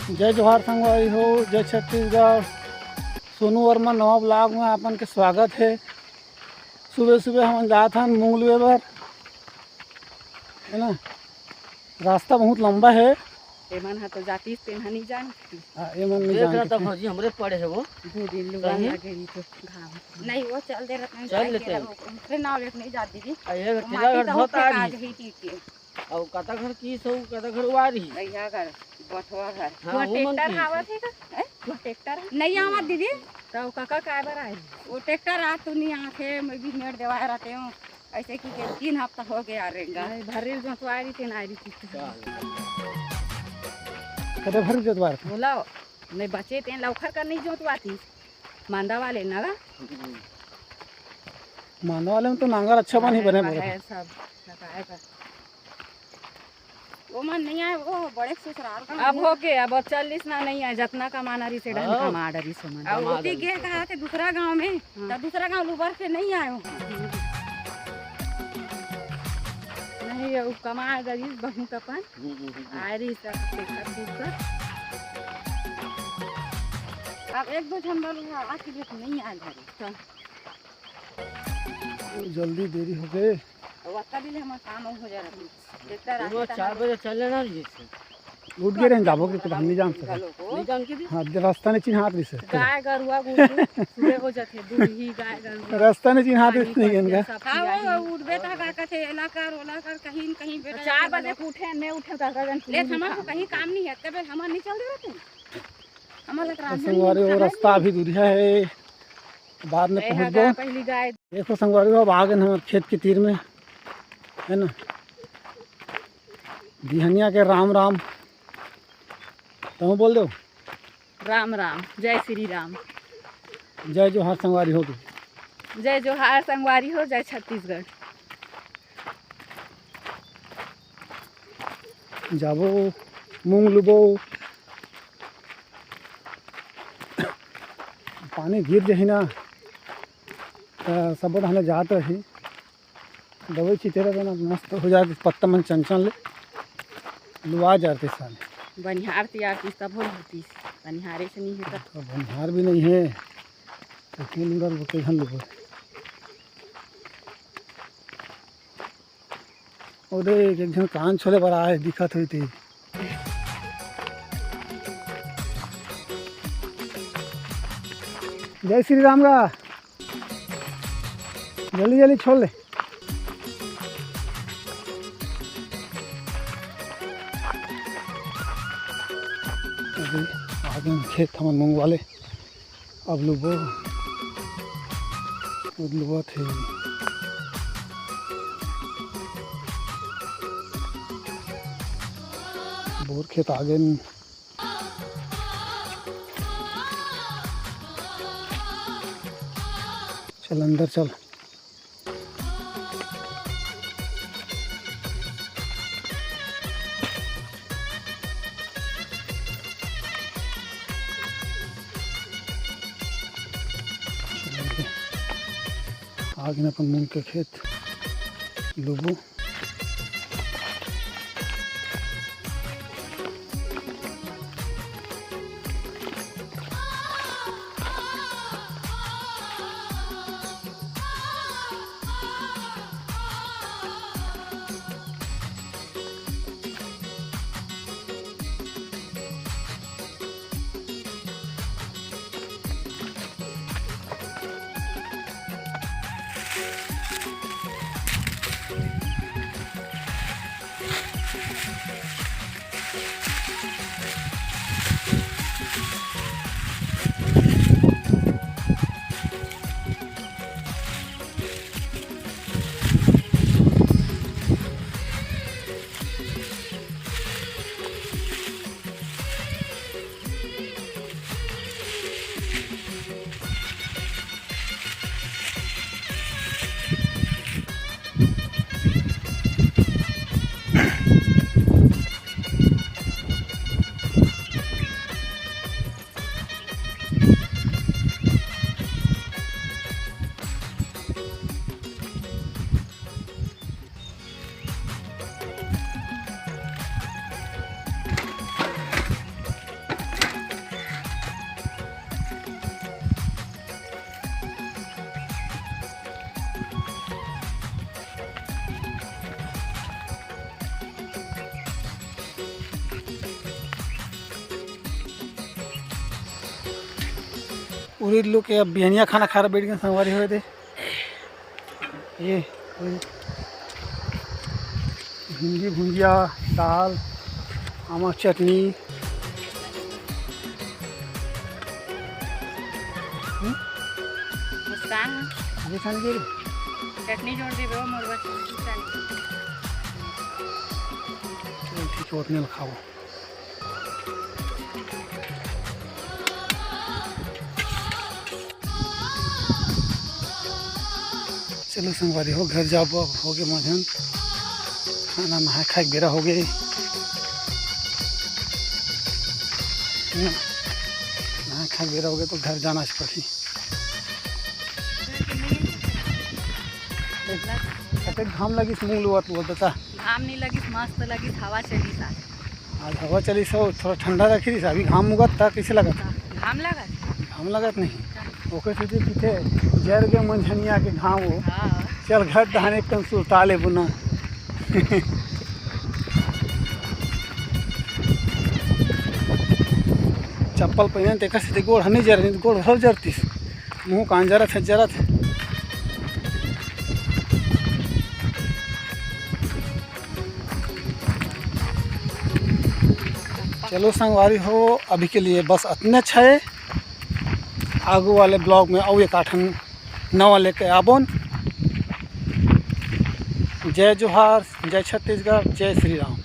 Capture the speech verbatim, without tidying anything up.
जय जोहार संगवारी हो, जय छत्तीसगढ़। सोनू वर्मा नवा vlog में आपन के स्वागत हे। सुबह सुबह हमन जात हन मूंग लुए बर, है ना। रास्ता बहुत लंबा हे। एमन ह तो जातिस, तेन ह नहीं जान। हाँ, एमन नहीं देख रहा जानत था हे। भौजी, हमरे पड़े हे वो। दो दिन लुआ कहीं? लगे रही तो घाम। नहीं, वो चल दे रहते हैं, चल जाए लेते के हैं। रहो, उनके नाव लेके नहीं जात दीदी। आ, ये वो टीला माटी घर तो बहुत होते आ रही। काज ही टीके। और कता घर की सो, कता घर वो आ रही। भैया घर, बठवा घर। हाँ, वो वो मन ट्रैक्टर की। आवत हे का? हैं? वो ट्रैक्टर है? नहीं आवत दीदी। तो काका काय बर आए? वो ट्रैक्टर आ तो नहीं आथे, मैं भी मेड़ देवाए रहते हूँ। ऐसे की के तीन हफ्ता हो गया रेंगा। नहीं, भरेल जोतवारी तेन आई रही थी। कते भर जोतवार? बोला, नहीं बचे तेन लौखर कर नहीं जोतवाती। मांदा वाले ना। मांदा वाले में तो नांगर अच्छा बन ही बने बोले। है सब, लगाए बा। वो मन नहीं आए, वो बड़े ससुराल का अब हो के, अब चल्लिस ना नहीं आए, जतना कमाना रही से डहन हाँ। कमा डरी से मन। अब कमा ओती डरी गे से। कहा थे दूसरा गांव में, हाँ। तो दूसरा गांव लुबर के नहीं आए हो। नहीं, वो कमा डरी बहुत अपन। हम्म, हम्म, हम्म। आए रही सब देखत देखत। अब एक दो झन बोल आके भी नहीं आए घरे। हाँ। जल्दी देरी हो गए। वत्ता भी ले हमार काम हो जा रहा है। देखता रहा वो था चार बजे चल लेना जी से। उठ गए रहे, जाबो के तो हम नहीं जान सकते। चलो को। नहीं जान के भी। हाँ, रास्ता नहीं चिन्हात रही से। गाय गरुआ गुरु सुबह हो जाते, दूध ही गाय गरुआ। रास्ता नहीं चिन्हात रही पानी से, नहीं पत्तियाँ इनका। सब हाँ, पियाही। वो उठबे था, का कहते, एला कर, ओला कर, कहीं न कहीं तो बेटा चार जाके बजे बोलो। के उठे, मैं उठे, तो अगर ले, हमारे को कहीं काम नहीं है, तबे हमारे नहीं चल रहे थे। हमारे लग रहा तो है, संगवारी, वो खाना रास्ता नहीं। अभी दूरिया है, बाद में ए, पहुँच हाँ, गो। गाय, पहली गाय। देखो संगवारी हो, अब आ गए हमारे खेत के तीर में, है ना। बिहनिया के राम राम। तुम बोल दो। राम राम, जय श्री राम। जय जोहार संगवारी हो। जय जोहार संगवारी हो, जय छत्तीसगढ़। जाबो, मूंग लुबो। पानी गिर जाही ना, त सबो धान जात रही। दवाई छिटे रहे ना, मस्त हो जाए, पत्ता मन चंचल ले लुआ जाते साले। बनिहार तियार तीस तब हो होतीस, बनिहारे से नहीं होता। तो बनिहार भी नहीं है, तो के लुड़ा लुड़ा के झन लुबो। ओ देख, एक झन कान छोले बर आए, दिखत होई ते। जय श्री राम गा। जल्दी जल्दी छोल ले। अभी आगे खेत हमन मूंग वाले। अब लुबो, अब लुबो थे। बोर खेत आगे न। चल अंदर चल। आगे न अपन मूंग के खेत लुबो। उरीद लू के अब बिहनिया खाना खाए बर बैठ गेन संगवारी हो। दे ये उरीद, भिंडी भुंजिया, दाल, आमा चटनी। हम्म? मुस्कान। अभी खाने के लिए? चटनी जोड़ देबे, ओ मोर बर चटनी। चल ठीक है, ओतने ल खाओ। चलो संगवारी हो, घर जाबो, अब होगे मझन, खाना नहाए खाए के बेरा होगे। नहाए खाए के बेरा होगे तो घर जाना च पड़ही। कतेक घाम लगिस मुंह लुवत लुवत बता। घाम नहीं लगिस, मस्त लगिस, हवा चलिस आज। आज हवा चलिस हो, थोड़ा ठंडा रखिस। अभी घाम उगत था, कैसे लगत? घाम लगत? घाम लगत नहीं। ओकर सेती किथे जर गे मंझनिया के घाम हो। हाँ। चल घर डहान एक कन सुरता लेबो ना। चप्पल पहिने तेकर सेती गोड़ ह नहीं जर, नहीं तो गोड़ हर जरतिस। मुंह कान जरत हे, जरत हे। चलो संगवारी हो, अभी के लिए बस अतने अच्छा है। आगू वाले vlog में अउ एक आठन नवा लेके आबोन। जय जोहार, जय छत्तीसगढ़, जय श्री राम।